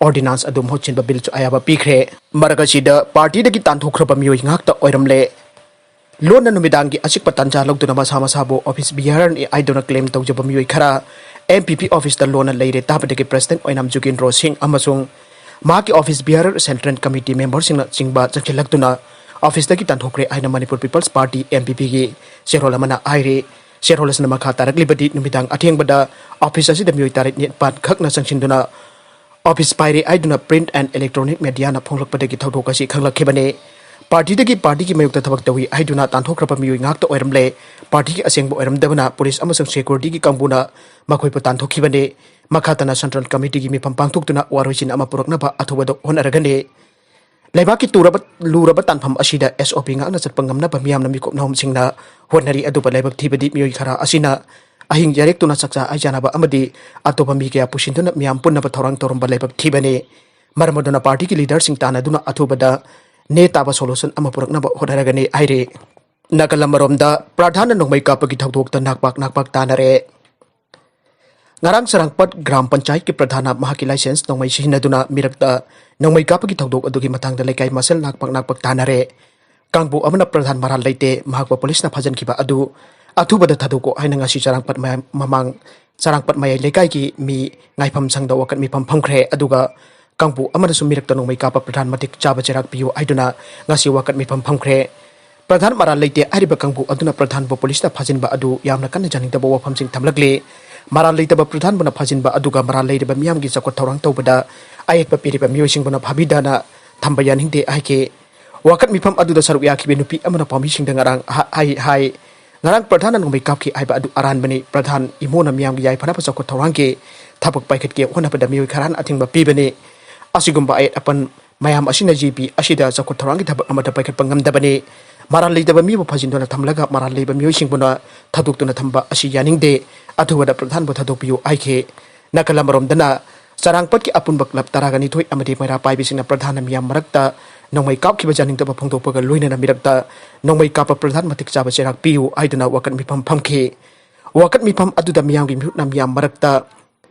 Ordinance ꯑꯗꯨ ꯃꯍꯨꯠ ꯁꯤꯟꯕ Billꯁꯨ ꯑꯌꯥꯕ ꯄꯤꯈ꯭ꯔꯦ꯫ ꯃꯔꯛ ꯑꯁꯤꯗ partyꯗꯒꯤ ꯇꯥꯟꯊꯣꯛꯈ꯭ꯔꯕ ꯃꯤꯑꯣꯏ ꯉꯥꯛꯇ ꯑꯣꯏꯔꯝꯂꯦ꯫ ꯂꯣꯟꯅ ꯅꯨꯃꯤꯗꯥꯡꯒꯤ ꯑꯆꯤꯛꯄ ꯇꯥꯟꯖꯥ ꯂꯧꯗꯨꯅ ꯃꯁꯥ ꯃꯁꯥꯕꯨ office bearerꯅꯤ ꯍꯥꯏꯗꯨꯅ claim ꯇꯧꯖꯕ ꯃꯤꯑꯣꯏ ꯈꯔ MPP officeꯇ ꯂꯣꯟꯅ ꯂꯩꯔꯦ ꯇꯥꯕꯗꯒꯤ President ꯑꯣꯏꯅꯥꯝ ꯖꯨꯒꯦꯟꯗ꯭ꯔꯣ ꯁꯤꯡ ꯑꯃꯁꯨꯡ ꯃꯍꯥꯛꯀꯤ office bearer, Central Committee memberꯁꯤꯡꯅ ꯆꯤꯡꯕ ꯆꯪꯁꯤꯜꯂꯛꯇꯨꯅ officeꯇꯒꯤ ꯇꯥꯟꯊꯣꯛꯈ꯭ꯔꯦ ꯍꯥꯏꯅ Manipur People's Party, MPPꯒꯤ ꯆꯦꯔꯣꯜ ꯑꯃꯅ ꯍꯥꯏꯔꯤ꯫ ꯆꯦꯔꯣꯜ ꯑꯁꯤꯅ ꯃꯈꯥ ꯇꯥꯔꯛꯂꯤꯕꯗꯤ, ꯅꯨꯃꯤꯗꯥꯡ ꯑꯊꯦꯡꯕꯗ office ꯑꯁꯤꯗ ꯃꯤꯑꯣꯏ ꯇꯔꯦꯠ ꯅꯤꯄꯥꯟ ꯈꯛꯅ ꯆꯪꯁꯤꯟꯗꯨꯅ office ꯄꯥꯏꯔꯦ ꯍꯥꯏꯗꯨꯅ Print and Electronic Mediaꯅ ꯐꯣꯡꯂꯛꯄꯗꯒꯤ ꯊꯧꯗꯣꯛ ꯑꯁꯤ ꯈꯪꯂꯛꯈꯤꯕꯅꯤ꯫ Partyꯗꯒꯤ partyꯒꯤ ꯃꯥꯌꯣꯛꯇ ꯊꯕꯛ ꯇꯧꯏ ꯍꯥꯏꯗꯨꯅ ꯇꯥꯟꯊꯣꯛꯈ꯭ꯔꯕ ꯃꯤꯑꯣꯏ ꯉꯥꯛꯇ ꯑꯣꯏꯔꯝꯂꯦ꯫ Partyꯒꯤ ꯑꯁꯦꯡꯕ ꯑꯣꯏꯔꯝꯗꯕꯅ police ꯑꯃꯁꯨꯡ securityꯒꯤ ꯀꯥꯡꯕꯨꯅ ꯃꯈꯣꯏꯕꯨ ꯇꯥꯟꯊꯣꯛꯈꯤꯕꯅꯤ꯫ ꯃꯈꯥ ꯇꯥꯅ Central Committeeꯒꯤ ꯃꯤꯐꯝ ꯄꯥꯡꯊꯣꯛꯇꯨꯅ ꯋꯥꯔꯣꯏꯁꯤꯟ ꯑꯃ ꯄꯨꯔꯛꯅꯕ ꯑꯊꯨꯕꯗ ꯍꯣꯠꯅꯔꯒꯅꯤ꯫ ꯂꯩꯕꯥꯛꯀꯤ ꯇꯨꯔꯕ, ꯂꯨꯔꯕ ꯇꯥꯟꯐꯝ ꯑꯁꯤꯗ SOP ꯉꯥꯛꯅ ꯆꯠꯄ ꯉꯝꯅꯕ ꯃꯤꯌꯥꯝꯅ ꯃꯤꯀꯨꯞ ꯅꯍꯨꯝꯁꯤꯡꯅ ꯍꯣꯠꯅꯔꯤ꯫ ꯑꯗꯨꯕꯨ ꯂꯥꯏꯕꯛ ꯊꯤꯕꯗꯤ ꯃꯤꯑꯣꯏ ꯈꯔ ꯑꯁꯤꯅ ꯑꯍꯤꯡ ꯌꯥꯔꯦꯛꯇꯨꯅ ꯆꯥꯛꯆꯥ ꯍꯩꯖꯥꯟꯅꯕ ꯑꯃꯗꯤ ꯑꯇꯣꯞꯄ ꯃꯤ ꯀꯌꯥ ꯄꯨꯁꯤꯟꯗꯨꯅ ꯃꯤꯌꯥꯝ ꯄꯨꯟꯅꯕ ꯊꯧꯔꯥꯡ ꯇꯧꯔꯝꯕ ꯂꯥꯏꯕꯛ ꯊꯤꯕꯅꯤ꯫ ꯃꯔꯝ ꯑꯗꯨꯅ partyꯒꯤ leaderꯁꯤꯡ ꯇꯥꯟꯅꯗꯨꯅ ꯑꯊꯨꯕꯗ ꯅꯦ ꯇꯥꯕ solution ꯑꯃ ꯄꯨꯔꯛꯅꯕ ꯍꯣꯠꯅꯔꯒꯅꯤ ꯍꯥꯏꯔꯤ꯫ ꯅꯥꯀꯜ ꯑꯃꯔꯣꯝꯗ ꯄ꯭ꯔꯙꯥꯟꯅ ꯅꯣꯡꯃꯩ ꯀꯥꯞꯄꯒꯤ ꯊꯧꯗꯣꯛꯇ ꯅꯥꯛꯄꯥꯛ ꯅꯥꯛꯄꯥꯛ ꯇꯥꯅꯔꯦ꯫ ꯉꯔꯥꯡ ꯆꯔꯥꯡꯄꯥꯠ ꯒ꯭ꯔꯥꯝ ꯄꯟꯆꯥꯌꯠꯀꯤ ꯄ꯭ꯔꯙꯥꯟꯅ ꯃꯍꯥꯛꯀꯤ license ꯅꯣꯡꯃꯩ ꯁꯤꯖꯤꯟꯅꯗꯨꯅ ꯃꯤꯔꯛꯇ ꯅꯣꯡꯃꯩ ꯀꯥꯞꯄꯒꯤ ꯊꯧꯗꯣꯛ ꯑꯗꯨꯒꯤ ꯃꯇꯥꯡꯗ ꯂꯩꯀꯥꯏ ꯃꯁꯦꯜ ꯅꯥꯛꯄꯥꯛ ꯅꯥꯛꯄꯥꯛ ꯇꯥꯅꯔꯦ꯫ ꯀꯥꯡꯕꯨ ꯑꯃꯅ ꯄ꯭ꯔꯙꯥꯟ ꯃꯔꯥꯜ ꯂꯩꯇꯦ, ꯃꯍꯥꯛꯄꯨ ꯄꯨꯂꯤꯁꯅ ꯐꯥꯖꯤꯟꯈꯤꯕ ꯑꯗꯨ ꯑꯊꯨꯕꯗ ꯊꯥꯗꯣꯛꯀꯣ ꯍꯥꯏꯅ ꯉꯁꯤ ꯆꯔꯥꯡꯄꯥꯠ ꯃꯌꯥꯝ ꯃꯃꯥꯡ ꯆꯔꯥꯡꯄꯥꯠ ꯃꯌꯥꯏ ꯂꯩꯀꯥꯏꯒꯤ ꯃꯤ ꯉꯥꯏꯐꯝ ꯁꯪꯗ ꯋꯥꯀꯠ ꯃꯤꯐꯝ ꯐꯝꯈ꯭ꯔꯦ꯫ ꯑꯗꯨꯒ ꯀꯥꯡꯕꯨ ꯑꯃꯅꯁꯨ ꯃꯤꯔꯛꯇ ꯅꯣꯡꯃꯩ ꯀꯥꯞꯄ ꯄ꯭ꯔꯙꯥꯟ ꯃꯇꯤꯛ ꯆꯥꯕ ꯆꯩꯔꯥꯛ ꯄꯤꯌꯨ ꯍꯥꯏꯗꯨꯅ ꯉꯁꯤ ꯋꯥꯀꯠ ꯃꯤꯐꯝ ꯐꯝꯈ꯭ꯔꯦ꯫ ꯄ꯭ꯔꯙꯥꯟ ꯃꯔꯥꯜ ꯂꯩꯇꯦ ꯍꯥꯏꯔꯤꯕ ꯀꯥꯡꯕꯨ ꯑꯗꯨꯅ ꯄ꯭ꯔꯙꯥꯟꯕꯨ ꯄꯨꯂꯤꯁꯅ ꯐꯥꯖꯤꯟꯕ ꯑꯗꯨ ꯌꯥꯝꯅ ꯀꯟꯅ ꯌꯥꯅꯤꯡꯗꯕ ꯋꯥꯐꯝꯁꯤꯡ ꯊꯝꯂꯛꯂꯤ꯫ ꯃꯔꯥꯜ ꯂꯩꯇꯕ ꯄ꯭ꯔꯙꯥꯟꯕꯨꯅ ꯐꯥꯖꯤꯟꯕ ꯑꯗꯨꯒ ꯃꯔꯥꯜ ꯂꯩꯔꯤꯕ ꯃꯤꯌꯥꯝꯒꯤ ꯆꯥꯎꯈꯠ ꯊꯧꯔꯥꯡ ꯇꯧꯕꯗ ꯑꯌꯦꯠꯄ ꯄꯤꯔꯤꯕ ꯃꯤꯑꯣꯏꯁꯤꯡꯕꯨꯅ ꯐꯥꯕꯤꯗꯅ ꯊꯝꯕ ꯌꯥꯅꯤꯡꯗꯦ ꯍꯥꯏꯈꯤ꯫ ꯋꯥꯀꯠ ꯃꯤꯐꯝ ꯑꯗꯨꯗ ꯁꯔꯨꯛ ꯌꯥꯈꯤꯕ ꯅꯨꯄꯤ ꯑꯃꯅ ꯄꯥꯎꯃꯤꯁꯤꯡꯗ ꯉꯔꯥꯡ ꯍꯥ-, ꯍꯥꯏ, ꯍꯥꯏ, ꯉꯔꯥꯡ ꯄ꯭ꯔꯙꯥꯟꯅ ꯅꯣꯡꯃꯩ ꯀꯥꯞꯈꯤ ꯍꯥꯏꯕ ꯑꯗꯨ ꯑꯔꯥꯟꯕꯅꯤ꯫ ꯄ꯭ꯔꯙꯥꯟ ꯏꯃꯣꯅ ꯃꯤꯌꯥꯝꯒꯤ ꯌꯥꯏꯐꯅꯕ ꯆꯥꯎꯈꯠ ꯊꯧꯔꯥꯡꯒꯤ ꯊꯕꯛ ꯄꯥꯏꯈꯠꯀꯦ ꯍꯣꯠꯅꯕꯗ ꯃꯤꯑꯣꯏ ꯈꯔꯅ ꯑꯊꯤꯡꯕ ꯄꯤꯕꯅꯤ꯫ ꯑꯁꯤꯒꯨꯝꯕ ꯑꯌꯦꯠ ꯑꯄꯟ ꯃꯌꯥꯝ ꯑꯁꯤꯅ ꯖꯤ ꯄꯤ ꯑꯁꯤꯗ ꯆꯥꯎꯈꯠ ꯊꯧꯔꯥꯡꯒꯤ ꯊꯕꯛ ꯑꯃꯠꯇ ꯄꯥꯏꯈꯠꯄ ꯉꯝꯗꯕꯅꯤ꯫ ꯃꯔꯥꯜ ꯂꯩꯇꯕ ꯃꯤꯕꯨ ꯐꯥꯖꯤꯟꯗꯨꯅ ꯊꯝꯂꯒ ꯃꯔꯥꯜ ꯂꯩꯕ ꯃꯤꯑꯣꯏꯁꯤꯡꯕꯨꯅ ꯊꯥꯗꯣꯛꯇꯨꯅ ꯊꯝꯕ ꯑꯁꯤ ꯌꯥꯅꯤꯡꯗꯦ꯫ ꯑꯊꯨꯕꯗ ꯄ꯭ꯔꯙꯥꯟꯕꯨ ꯊꯥꯗꯣꯛꯄꯤꯌꯨ ꯍꯥꯏꯈꯤ꯫ ꯅꯥꯀꯜ ꯑꯃꯔꯣꯝꯗꯅ ꯆꯔꯥꯡꯄꯠꯀꯤ ꯑꯄꯨꯟꯕ ꯀ꯭ꯂꯕ ꯇꯔꯥꯒ ꯅꯤꯊꯣꯏ ꯑꯃꯗꯤ ꯃꯩꯔꯥ ꯄꯥꯏꯕꯤꯁꯤꯡꯅ ꯄ꯭ꯔꯙꯥꯟꯅ ꯃꯤꯌꯥꯝ ꯃꯔꯛꯇ ꯅꯣꯡꯃꯩ ꯀꯥꯞꯈꯤꯕ ꯌꯥꯅꯤꯡꯗꯕ ꯐꯣꯡꯗꯣꯛꯄꯒ ꯂꯣꯏꯅꯅ ꯃꯤꯔꯛꯇ ꯅꯣꯡꯃꯩ ꯀꯥꯞꯄ ꯄ꯭ꯔꯙꯥꯟ ꯃꯇꯤꯛ ꯆꯥꯕ ꯆꯩꯔꯥꯛ ꯄꯤꯌꯨ ꯍꯥꯏꯗꯨꯅ ꯋꯥꯀꯠ ꯃꯤꯐꯝ ꯐꯝꯈꯤ꯫ ꯋꯥꯀꯠ ꯃꯤꯐꯝ ꯑꯗꯨꯗ ꯃꯤꯌꯥꯝꯒꯤ ꯃꯤꯍꯨꯠꯅ ꯃꯤꯌꯥꯝ ꯃꯔꯛꯇ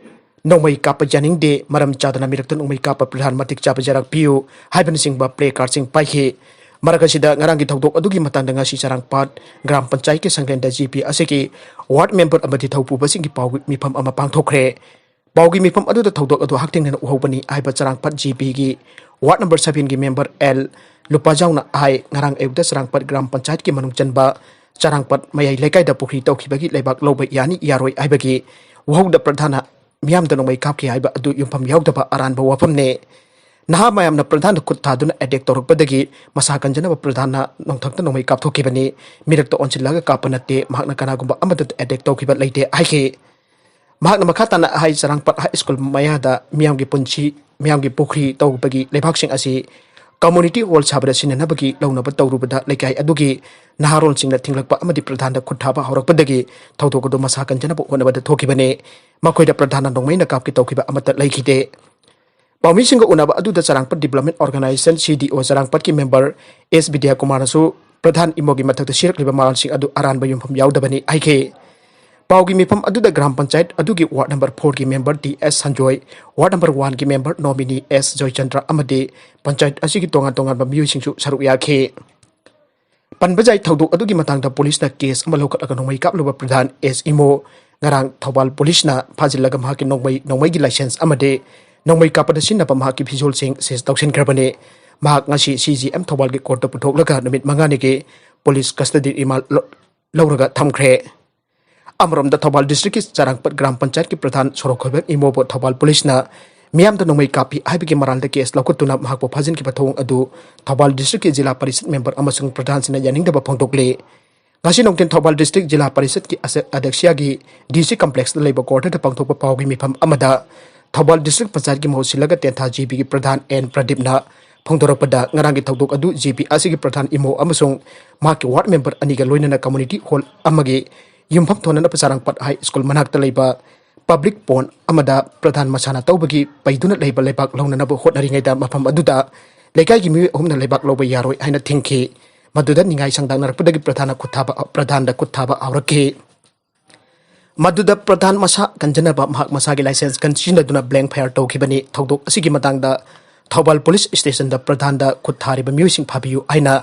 ꯅꯣꯡꯃꯩ ꯀꯥꯞꯄ ꯌꯥꯅꯤꯡꯗꯦ, ꯃꯔꯝ ꯆꯥꯗꯅ ꯃꯤꯔꯛꯇ ꯅꯣꯡꯃꯩ ꯀꯥꯞꯄ ꯄ꯭ꯔꯙꯥꯟ ꯃꯇꯤꯛ ꯆꯥꯕ ꯆꯩꯔꯥꯛ ꯄꯤꯌꯨ ꯍꯥꯏꯕꯅꯆꯤꯡꯕ ꯄ꯭ꯂꯦ ꯀꯥꯔꯗꯁꯤꯡ ꯄꯥꯏꯈꯤ꯫ ꯃꯔꯛ ꯑꯁꯤꯗ ꯉꯔꯥꯡꯒꯤ ꯊꯧꯗꯣꯛ ꯑꯗꯨꯒꯤ ꯃꯇꯥꯡꯗ ꯉꯁꯤ ꯆꯔꯥꯡꯄꯥꯠ ꯒ꯭ꯔꯥꯝ ꯄꯟꯆꯥꯌꯠꯀꯤ ꯁꯪꯂꯦꯟꯗ ꯖꯤ ꯄꯤ ꯑꯁꯤꯒꯤ ꯋꯥꯔꯗ ꯃꯦꯝꯕꯔ ꯑꯃꯗꯤ ꯊꯧꯄꯨꯕꯁꯤꯡꯒꯤ ꯄꯥꯎꯒꯤ ꯃꯤꯐꯝ ꯑꯃ ꯄꯥꯡꯊꯣꯛꯈ꯭ꯔꯦ꯫ ꯄꯥꯎꯒꯤ ꯃꯤꯐꯝ ꯑꯗꯨꯗ ꯊꯧꯗꯣꯛ ꯑꯗꯨ ꯍꯛꯊꯦꯡꯅꯅ ꯎꯍꯧꯕꯅꯤ ꯍꯥꯏꯕ ꯆꯔꯥꯡꯄꯥꯠ ꯖꯤ ꯄꯤꯒꯤ ꯋꯥꯔꯗ ꯅꯝꯕꯔ ꯁꯚꯦꯟꯒꯤ ꯃꯦꯝꯕꯔ ꯑꯦꯜ ꯂꯨꯄꯥꯖꯥꯎꯅ ꯍꯥꯏ꯫ ꯉꯔꯥꯡ ꯑꯌꯨꯛꯇ ꯆꯔꯥꯡꯄꯥꯠ ꯒ꯭ꯔꯥꯝ ꯄꯟꯆꯥꯌꯠꯀꯤ ꯃꯅꯨꯡ ꯆꯟꯕ ꯆꯔꯥꯡꯄꯥꯠ ꯃꯌꯥꯏ ꯂꯩꯀꯥꯏꯗ ꯄꯨꯈ꯭ꯔꯤ ꯇꯧꯈꯤꯕꯒꯤ ꯂꯩꯕꯥꯛ ꯂꯧꯕ ꯌꯥꯅꯤ ꯌꯥꯔꯣꯏ ꯍꯥꯏꯕꯒꯤ ꯋꯥꯍꯧꯗ ꯄ꯭ꯔꯙꯥꯟꯅ ꯃꯤꯌꯥꯝꯗ ꯅꯣꯡꯃꯩ ꯀꯥꯞꯈꯤ ꯍꯥꯏꯕ ꯑꯗꯨ ꯌꯨꯝꯐꯝ ꯌꯥꯎꯗꯕ ꯑꯔꯥꯟꯕ ꯋꯥꯐꯝꯅꯦ꯫ ꯅꯍꯥ ꯃꯌꯥꯝꯅ ꯄ꯭ꯔꯙꯥꯟꯗ ꯈꯨꯠ ꯊꯥꯗꯨꯅ ꯑꯦꯇꯦꯛ ꯇꯧꯔꯛꯄꯗꯒꯤ ꯃꯁꯥ ꯀꯟꯖꯅꯕ ꯄ꯭ꯔꯙꯥꯟꯅ ꯅꯣꯡꯊꯛꯇ ꯅꯣꯡꯃꯩ ꯀꯥꯞꯊꯣꯛꯈꯤꯕꯅꯤ꯫ ꯃꯤꯔꯛꯇ ꯑꯣꯟꯁꯤꯜꯂꯒ ꯀꯥꯞꯄ ꯅꯠꯇꯦ, ꯃꯍꯥꯛꯅ ꯀꯅꯥꯒꯨꯝꯕ ꯑꯃꯗ ꯑꯦꯇꯦꯛ ꯇꯧꯈꯤꯕ ꯂꯩꯇꯦ ꯍꯥꯏꯈꯤ꯫ ꯃꯍꯥꯛꯅ ꯃꯈꯥ ꯇꯥꯅ ꯍꯥꯏ, ꯆꯔꯥꯡꯄꯥꯠ ꯍꯥꯏ ꯁ꯭ꯀꯨꯜ ꯃꯌꯥꯗ ꯃꯤꯌꯥꯝꯒꯤ ꯄꯨꯟꯁꯤ, ꯃꯤꯌꯥꯝꯒꯤ ꯄꯨꯈ꯭ꯔꯤ ꯇꯧꯕꯒꯤ ꯂꯩꯕꯥꯛꯁꯤꯡ ꯑꯁꯤ ꯀꯝꯃ꯭ꯌꯨꯅꯤꯇꯤ ꯍꯣꯜ ꯁꯥꯕꯗ ꯁꯤꯖꯤꯟꯅꯅꯕꯒꯤ ꯂꯧꯅꯕ ꯇꯧꯔꯨꯕꯗ ꯂꯩꯀꯥꯏ ꯑꯗꯨꯒꯤ ꯅꯍꯥꯔꯣꯜꯁꯤꯡꯅ ꯊꯤꯡꯂꯛꯄ ꯑꯃꯗꯤ ꯄ꯭ꯔꯙꯥꯟꯗ ꯈꯨꯠ ꯊꯥꯕ ꯍꯧꯔꯛꯄꯗꯒꯤ ꯊꯧꯗꯣꯛ ꯑꯗꯨ ꯃꯁꯥ ꯀꯟꯖꯅꯕ ꯍꯣꯠꯅꯕꯗ ꯊꯣꯛꯈꯤꯕꯅꯤ꯫ ꯃꯈꯣꯏꯗ ꯄ꯭ꯔꯙꯥꯟꯅ ꯅꯣꯡꯃꯩꯅ ꯀꯥꯞꯀꯦ ꯇꯧꯈꯤꯕ ꯑꯃꯠꯇ ꯂꯩꯈꯤꯗꯦ꯫ ꯄꯥꯎꯃꯤꯁꯤꯡꯒ ꯎꯅꯕ ꯑꯗꯨꯗ ꯆꯔꯥꯡꯄꯥꯠ ꯗꯤꯕ꯭ꯂꯞꯃꯦꯟ ꯑꯣꯔꯒꯅꯥꯏꯖꯦꯁꯟ, ꯁꯤ ꯗꯤ ꯑꯣ, ꯆꯔꯥꯡꯄꯥꯠꯀꯤ ꯃꯦꯝꯕꯔ ꯑꯦꯁ ꯕꯤꯗ꯭ꯌꯥꯀꯨꯃꯥꯔꯅꯁꯨ ꯄ꯭ꯔꯙꯥꯟ ꯏꯃꯣꯒꯤ ꯃꯊꯛꯇ ꯁꯤꯔꯛꯂꯤꯕ ꯃꯔꯥꯜꯁꯤꯡ ꯑꯗꯨ ꯑꯔꯥꯟꯕ ꯌꯨꯝꯐꯝ ꯌꯥꯎꯗꯕꯅꯤ ꯍꯥꯏꯈꯤ꯫ ꯄꯥꯎꯒꯤ ꯃꯤꯐꯝ ꯑꯗꯨꯗ ꯒ꯭ꯔꯥꯝ ꯄꯟꯆꯥꯌꯠ ꯑꯗꯨꯒꯤ ꯋꯥꯔꯗ ꯅꯝꯕꯔ ꯐꯣꯔꯒꯤ ꯃꯦꯝꯕꯔ ꯇꯤ ꯑꯦꯁ ꯁꯟꯖꯣꯏ, ꯋꯥꯔꯗ ꯅꯝꯕꯔ ꯋꯥꯟꯒꯤ ꯃꯦꯝꯕꯔ ꯅꯣꯃꯤꯅꯤ ꯑꯦꯁ ꯖꯣꯏꯆꯟꯗ꯭ꯔ ꯑꯃꯗꯤ ꯄꯟꯆꯥꯌꯠ ꯑꯁꯤꯒꯤ ꯇꯣꯉꯥꯟ ꯇꯣꯉꯥꯟꯕ ꯃꯤꯑꯣꯏꯁꯤꯡꯁꯨ ꯁꯔꯨꯛ ꯌꯥꯈꯤ꯫ ꯄꯟꯕꯖꯥꯏ ꯊꯧꯗꯣꯛ ꯑꯗꯨꯒꯤ ꯃꯇꯥꯡꯗ ꯄꯨꯂꯤꯁꯅ ꯀꯦꯁ ꯑꯃ ꯂꯧꯈꯠꯂꯒ ꯅꯣꯡꯃꯩ ꯀꯥꯞꯂꯨꯕ ꯄ꯭ꯔꯙꯥꯟ ꯑꯦꯁ ꯏꯃꯣ ꯉꯔꯥꯡ ꯊꯧꯕꯥꯜ ꯄꯨꯂꯤꯁꯅ ꯐꯥꯖꯤꯜꯂꯒ ꯃꯍꯥꯛꯀꯤ ꯅꯣꯡꯃꯩ, ꯅꯣꯡꯃꯩꯒꯤ ꯂꯥꯏꯁꯦꯟꯁ ꯑꯃꯗꯤ ꯅꯣꯡꯃꯩ ꯀꯥꯞꯄꯗ ꯁꯤꯖꯤꯟꯅꯕ ꯃꯍꯥꯛꯀꯤ ꯐꯤꯖꯣꯜꯁꯤꯡ ꯁꯤꯖ ꯇꯧꯁꯤꯟꯈ꯭ꯔꯕꯅꯤ꯫ ꯃꯍꯥꯛ ꯉꯁꯤ ꯁꯤ ꯖꯤ ꯑꯦꯝ ꯊꯧꯕꯥꯜꯒꯤ ꯀꯣꯔꯠꯇ ꯄꯨꯊꯣꯛꯂꯒ ꯅꯨꯃꯤꯠ ꯃꯉꯥꯅꯤꯒꯤ ꯄꯨꯂꯤꯁ ꯀꯁꯇꯗꯤ ꯔꯤꯃꯥꯟ ꯂꯧ-, ꯂꯧꯔꯒ ꯊꯝꯈ꯭ꯔꯦ꯫ ꯑꯃꯔꯣꯝꯗ ꯊꯧꯕꯥꯜ ꯗꯤꯁꯇ꯭ꯔꯤꯛꯀꯤ ꯆꯔꯥꯡꯄꯠ ꯒ꯭ꯔꯥꯝ ꯄꯟꯆꯥꯌꯠꯀꯤ ꯄ꯭ꯔꯙꯥꯟ ꯁꯣꯔꯣꯛꯈꯣꯏꯕꯝ ꯏꯃꯣꯕꯨ ꯊꯧꯕꯥꯜ ꯄꯨꯂꯤꯁꯅ ꯃꯤꯌꯥꯝꯗ ꯅꯣꯡꯃꯩ ꯀꯥꯞꯄꯤ ꯍꯥꯏꯕꯒꯤ ꯃꯔꯥꯜꯗ ꯀꯦꯁ ꯂꯧꯈꯠꯇꯨꯅ ꯃꯍꯥꯛꯄꯨ ꯐꯥꯖꯤꯟꯈꯤꯕ ꯊꯧꯑꯣꯡ ꯑꯗꯨ ꯊꯧꯕꯥꯜ ꯗꯤꯁꯇ꯭ꯔꯤꯛꯀꯤ ꯖꯤꯂꯥ ꯄꯔꯤꯁꯠ ꯃꯦꯝꯕꯔ ꯑꯃꯁꯨꯡ ꯄ꯭ꯔꯙꯥꯟꯁꯤꯡꯅ ꯌꯥꯅꯤꯡꯗꯕ ꯐꯣꯡꯗꯣꯛꯂꯤ꯫ ꯉꯁꯤ ꯅꯨꯡꯊꯤꯜ ꯊꯧꯕꯥꯜ ꯗꯤꯁꯇ꯭ꯔꯤꯛ ꯖꯤꯂꯥ ꯄꯔꯤꯁꯠꯀꯤ ꯑꯁ-, ꯑꯗ꯭ꯌꯛꯁꯤꯌꯥꯒꯤ ꯗꯤ ꯁꯤ ꯀꯝꯄ꯭ꯂꯦꯛꯁꯇ ꯂꯩꯕ ꯀ꯭ꯋꯥꯔꯇꯔꯗ ꯄꯥꯡꯊꯣꯛꯄ ꯄꯥꯎꯒꯤ ꯃꯤꯐꯝ ꯑꯃꯗ ꯊꯧꯕꯥꯜ ꯗꯤꯁꯇ꯭ꯔꯤꯛ ꯄꯟꯆꯥꯌꯠꯀꯤ ꯃꯍꯨꯠ ꯁꯤꯜꯂꯒ ꯇꯦꯟꯊꯥ ꯖꯦ ꯄꯤꯒꯤ ꯄ꯭ꯔꯙꯥꯟ ꯑꯦꯟ ꯄ꯭ꯔꯗꯤꯞꯅ ꯐꯣꯡꯗꯣꯔꯛꯄꯗ, ꯉꯔꯥꯡꯒꯤ ꯊꯧꯗꯣꯛ ꯑꯗꯨ ꯖꯦ ꯄꯤ ꯑꯁꯤꯒꯤ ꯄ꯭ꯔꯙꯥꯟ ꯏꯃꯣ ꯑꯃꯁꯨꯡ ꯃꯍꯥꯛꯀꯤ ꯋꯥꯔꯗ ꯃꯦꯝꯕꯔ ꯑꯅꯤꯒ ꯂꯣꯏꯅꯅ ꯀꯝꯃ꯭ꯌꯨꯅꯤꯇꯤ ꯍꯣꯜ ꯑꯃꯒꯤ ꯌꯨꯝꯐꯝ ꯊꯣꯟꯅꯅꯕ ꯆꯥꯔꯥꯡꯄꯥꯠ ꯍꯥꯏ ꯁ꯭ꯀꯨꯜ ꯃꯅꯥꯛꯇ ꯂꯩꯕ ꯄꯕ꯭ꯂꯤꯛ ꯄꯣꯟ ꯑꯃꯗ ꯄ꯭ꯔꯙꯥꯟ ꯃꯁꯥꯅ ꯇꯧꯕꯒꯤ ꯄꯩꯗꯨꯅ ꯂꯩꯕ ꯂꯩꯕꯥꯛ ꯂꯧꯅꯅꯕ ꯍꯣꯠꯅꯔꯤꯉꯩꯗ, ꯃꯐꯝ ꯑꯗꯨꯗ ꯂꯩꯀꯥꯏꯒꯤ ꯃꯤꯑꯣꯏ ꯑꯍꯨꯝꯅ ꯂꯩꯕꯥꯛ ꯂꯧꯕ ꯌꯥꯔꯣꯏ ꯍꯥꯏꯅ ꯊꯤꯡꯈꯤ꯫ ꯃꯗꯨꯗ ꯅꯤꯡꯉꯥꯏ ꯁꯪꯗꯥꯛꯅꯔꯛꯄꯗꯒꯤ ꯄ꯭ꯔꯙꯥꯟꯅ ꯈꯨꯠ ꯊꯥꯕ, ꯄ꯭ꯔꯙꯥꯟꯗ ꯈꯨꯠ ꯊꯥꯕ ꯍꯧꯔꯛꯈꯤ꯫ ꯃꯗꯨꯗ ꯄ꯭ꯔꯙꯥꯟ ꯃꯁꯥ ꯀꯟꯖꯅꯕ ꯃꯍꯥꯛ ꯃꯁꯥꯒꯤ ꯂꯥꯏꯁꯦꯟꯁ ꯀꯟ ꯁꯤꯖꯤꯟꯅꯗꯨꯅ ꯕ꯭ꯂꯦꯡ ꯐꯥꯌꯔ ꯇꯧꯈꯤꯕꯅꯤ꯫ ꯊꯧꯗꯣꯛ ꯑꯁꯤꯒꯤ ꯃꯇꯥꯡꯗ ꯊꯧꯕꯥꯜ ꯄꯨꯂꯤꯁ ꯁ꯭ꯇꯦꯁꯟꯗ ꯄ꯭ꯔꯙꯥꯟꯗ ꯈꯨꯠ ꯊꯥꯔꯤꯕ ꯃꯤꯑꯣꯏꯁꯤꯡ ꯐꯥꯕꯤꯌꯨ ꯍꯥꯏꯅ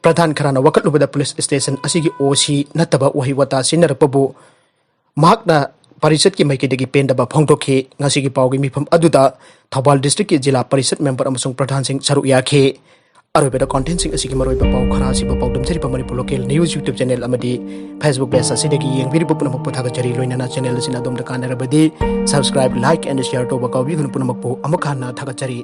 ꯄ꯭ꯔꯙꯥꯟ ꯈꯔꯅ ꯋꯥꯀꯠꯂꯨꯕꯗ, ꯄꯨꯂꯤꯁ ꯁ꯭ꯇꯦꯁꯟ ꯑꯁꯤꯒꯤ ꯑꯣ ꯁꯤ ꯅꯠꯇꯕ ꯋꯥꯍꯩ ꯋꯥꯇꯥ ꯁꯤꯖꯤꯟꯅꯔꯛꯄꯕꯨ ꯃꯍꯥꯛꯅ ꯄꯔꯤꯁꯠꯀꯤ ꯃꯥꯏꯀꯩꯗꯒꯤ ꯄꯦꯟꯗꯕ ꯐꯣꯡꯗꯣꯛꯈꯤ꯫ ꯉꯁꯤꯒꯤ ꯄꯥꯎꯒꯤ ꯃꯤꯐꯝ ꯑꯗꯨꯗ ꯊꯧꯕꯥꯜ ꯗꯤꯁꯇ꯭ꯔꯤꯛꯀꯤ ꯖꯤꯂꯥ ꯄꯔꯤꯁꯠ ꯃꯦꯝꯕꯔ ꯑꯃꯁꯨꯡ ꯄ꯭ꯔꯙꯥꯟꯁꯤꯡ ꯁꯔꯨꯛ ꯌꯥꯈꯤ꯫ ꯑꯔꯣꯏꯕꯗ, ꯀꯣꯟꯇꯦꯟꯁꯤꯡ ꯑꯁꯤꯒꯤ ꯃꯔꯨꯑꯣꯏꯕ ꯄꯥꯎ ꯈꯔ ꯑꯁꯤꯕꯨ ꯄꯥꯎꯗꯝꯖꯔꯤꯕ Manipur local news YouTube channel ꯑꯃꯗꯤ Facebook ꯄꯦꯖ ꯑꯁꯤꯗꯒꯤ ꯌꯦꯡꯕꯤꯔꯤꯕ ꯄꯨꯝꯅꯃꯛꯄꯨ ꯊꯥꯒꯠꯆꯔꯤ꯫ ꯂꯣꯏꯅꯅ ꯆꯦꯅꯦꯜ ꯑꯁꯤꯅ ꯑꯗꯣꯝꯗ ꯀꯥꯟꯅꯔꯕꯗꯤ subscribe, like and share ꯇꯧꯕ ꯀꯥꯎꯕꯤꯒꯅꯨ꯫ ꯄꯨꯝꯅꯃꯛꯄꯨ ꯑꯃꯨꯛ ꯍꯟꯅ ꯊꯥꯒꯠꯆꯔꯤ꯫